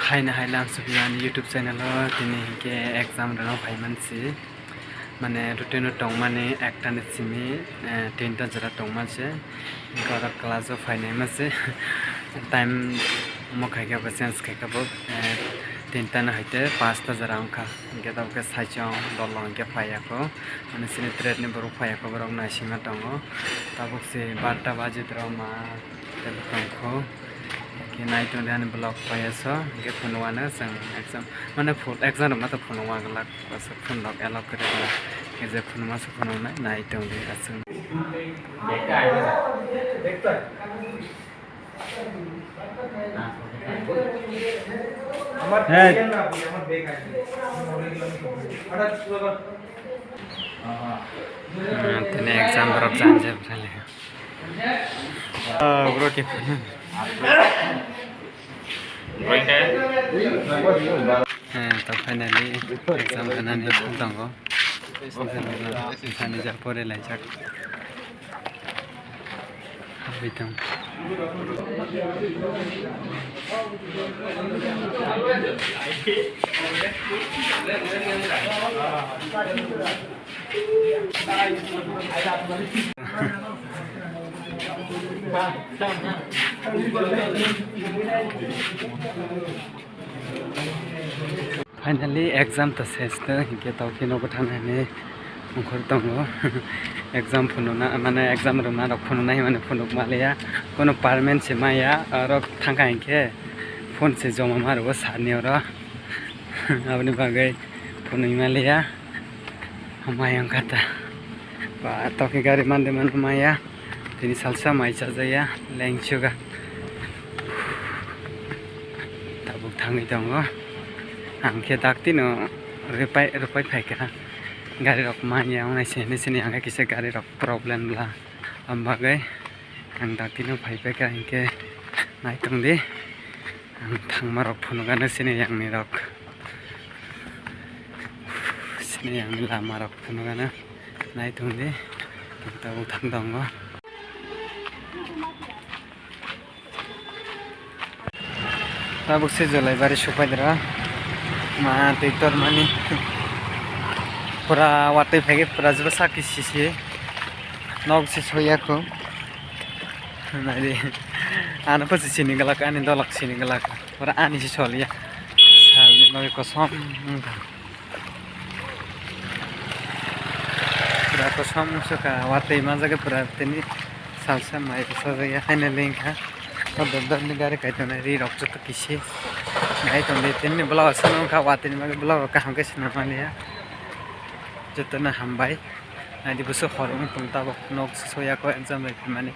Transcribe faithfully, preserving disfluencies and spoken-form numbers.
Haino hai lam subi ani YouTube channel o tini hinkhe exam rwna phaiman si. Mane routine o tongmani ekta ni simi, eh, tinta jora tongma se. Hinkhe oro class o phainai ma se. Time omo khaikhe bo change khaikhe bo, eh, tinta no haite pasta jora wngkha. Hinkhe tabukhe saichung dol o hinkhe phaiya kho. Mane sini trade ni borok phaiya kho, borok naisingma tongo. Tabuk se barta baji rok ma. Tei bwkhang kho. Khe nai tongdi ani vlog paiyaso. Hinkhe phunukmano chwng exam. Mane full exam rwma to phunukma glak. Aswk phunuk allow kwrwi glak. Khe je phunukma se phunuknai nai tongdi aswk. Hey. Ah, tini exam borok jani jai bwsai le. Ah, bro, ke. Eh, to finally exam khanani tongo. Thani ja pore laijak. Habitang. Finally exam to ses to, hinkhe tokhe nogo thangnaini ongkhor tongo. Exam phunukna, mane exam rwna rok phunuknai hwnmani phunuk maliya, kono permanent se maya, aro thangkha hinkhe phone se joma ma rwo sir ni oro. Aboni bagwi phunui maliya. Hamai wngkha ta. Ba, tokhe gari mande mano maya. Tini salsa mai chajaya, lengchuga. Tabuk thangwi tongo. Ang khe daktino rwpai, rwpai phaikha. Gari rok manya wngnai se hinwi sini ang khe kisa gari rok problem bla. Am bagwi ang daktino phaipaikha hinkhe nai tongdi. Ang thangma rok phunukgano sini yangni rok. Sini yangni lama rok phunukgano nai tongdi. Tabuk thang tongo. Tabuk se Jolaibari supaidra. Ma twi tormani. Pura watwi phaikhe pura jeba saki sisi. Nok se soyakho. Naidi. Ano pasi sini galak, ani dolak sini galak. Ora ani si soliya. Salni bagwi kosom wngkha. Pura kosom wngkha, watwi manjak pura tini salsa mai bwsajak ya haino lengkha. O dor dor ni gari kaitor nai ri rok joto kisi. Nai tongdi tini blouse no wngkha, watwi ni bagwi blouse rok kaham khe swnam manya. Jotono hambai. Naidi bwswk hor wng tong tabuk nok soyakho exam bai phaimani.